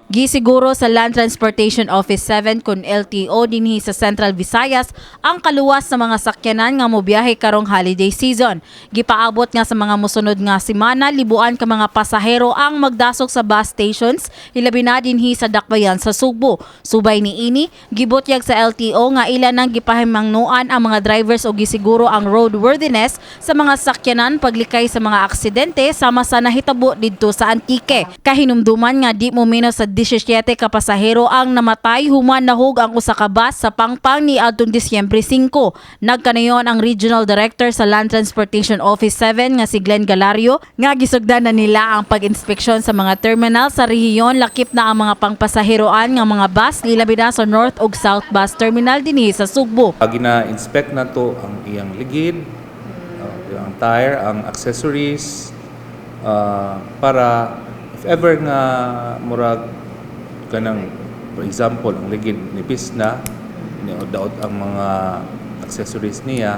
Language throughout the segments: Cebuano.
Gisiguro sa Land Transportation Office 7 kon LTO dinhi sa Central Visayas ang kaluwas sa mga sakyanan nga mobiyahe karong holiday season. Gipaabot nga sa mga mosunod nga semana, libuan ka mga pasahero ang magdasok sa bus stations, hilabi na dinhi sa Dakbayan sa Sugbo. Subay niini, gibutyag sa LTO nga ila nang gipahimangnuan ang mga drivers o gisiguro ang roadworthiness sa mga sakyanan paglikay sa mga aksidente sama sa nahitabo didto sa Antique. Kahinumduman nga di mo menos sa 17 ka pasahero ang namatay human nahug ang usa ka bus sa Pangpang ni adtong Disyembre 5. Nagkanayon ang Regional Director sa Land Transportation Office 7 nga si Glenn Galario nga gisugdan na nila ang pag-inspeksyon sa mga terminal sa rehiyon, lakip na ang mga pangpasaheroan nga mga bus, lilabi na sa North ug South Bus Terminal dinhi sa Sugbo. Gina-inspect nato ang iyang ligid, ang tire, ang accessories, para if ever nga murag kanang, for example, ang ligid nipis na, daot ang mga accessories niya,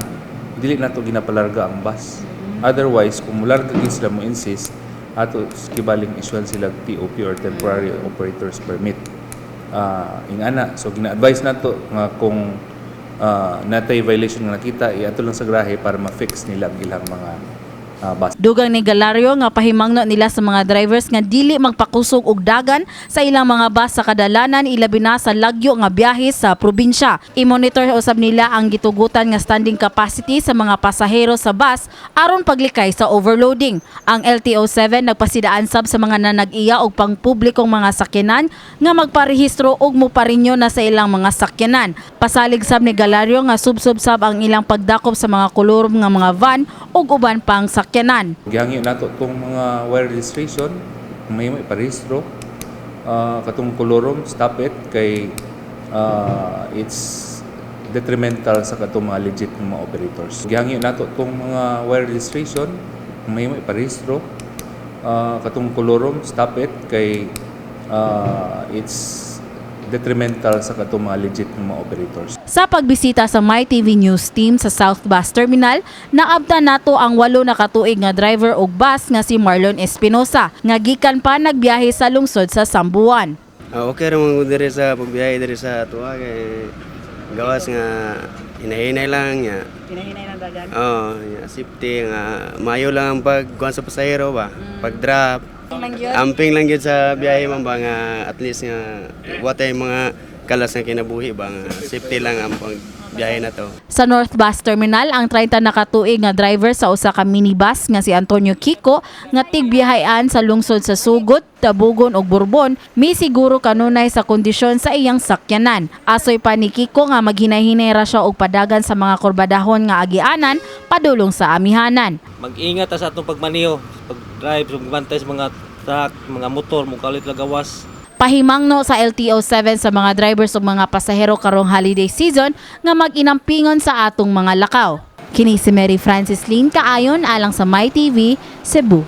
dili nato ginapalarga ang bus. Otherwise, kung mularga gid sila, mo insist, ato kibaling issuean sila TOP or temporary operators permit. Ingana, so gina-advise nato nga kung natay violation nga nakita, iadto lang sa garahe para ma-fix nila ang ilang mga bus. Dugang ni Galario nga pahimangno nila sa mga drivers nga dili magpakusog og dagan sa ilang mga bus sa kadalanan, ilabi na sa lagyo nga biyahe sa probinsya. I-monitor usab nila ang gitugutan nga standing capacity sa mga pasahero sa bus aron paglikay sa overloading. Ang LTO 7 nagpasidaan sab sa mga nanag-iya og pangpublikong mga sakyanan nga magparehistro og moparinyo na sa ilang mga sakyanan. Pasalig sab ni Galario nga subsob sab ang ilang pagdakop sa mga kolorum nga mga van ug uban pang sakyanan. Gihangyo nato tong mga wire registration, kung may mo iparehistro, katong kolorum, stop it kay it's detrimental sa katong mga legit nga mga operators. Gihangyo nato tong mga wire registration, kung may mo iparehistro, katong kolorum, stop it kay it's detrimental sa katong mga legit nga mga operators. Sa pagbisita sa MyTV News team sa South Bus Terminal, naabta nato ang 8 na katuig nga driver og bus nga si Marlon Espinosa nga gikan pa nagbiyahe sa lungsod sa Sambuan. Ah, okay ra man gud diri sa pagbiyahe diri sa atoa kay gawas nga hinahinay lang ya. Hinahinay ng dagan. Oh, ya, safety nga maayo lang ang pagkuan sa pasahero ba, pag-drop. Amping lang gyud sa biyahe man ba nga at least nga wa tay mga kalas nga kinabuhi ba nga safety lang ang pagbiyahe na to. Sa North Bus Terminal, ang 30 na katuig nga driver sa usa ka minibus nga si Antonio Kiko nga tigbiyahean sa lungsod sa Sugut, Tabugon ug Borbon, may siguro kanunay sa kondisyon sa iyang sakyanan. Asoy pa ni Kiko nga maghinay-hinay ra siya og padagan sa mga kurbadahon nga agianan padulong sa amihanan. Mag-ingat ta sa atong pagmaneho, pag-drive, magbantay sa mga truck, mga motor, mukalit lagawas. Pahimangno sa LTO 7 sa mga drivers ug mga pasahero karong holiday season nga mag-inampingon sa atong mga lakaw. Kini si Mary Francis Lynn Kaayon alang sa MyTV, Cebu.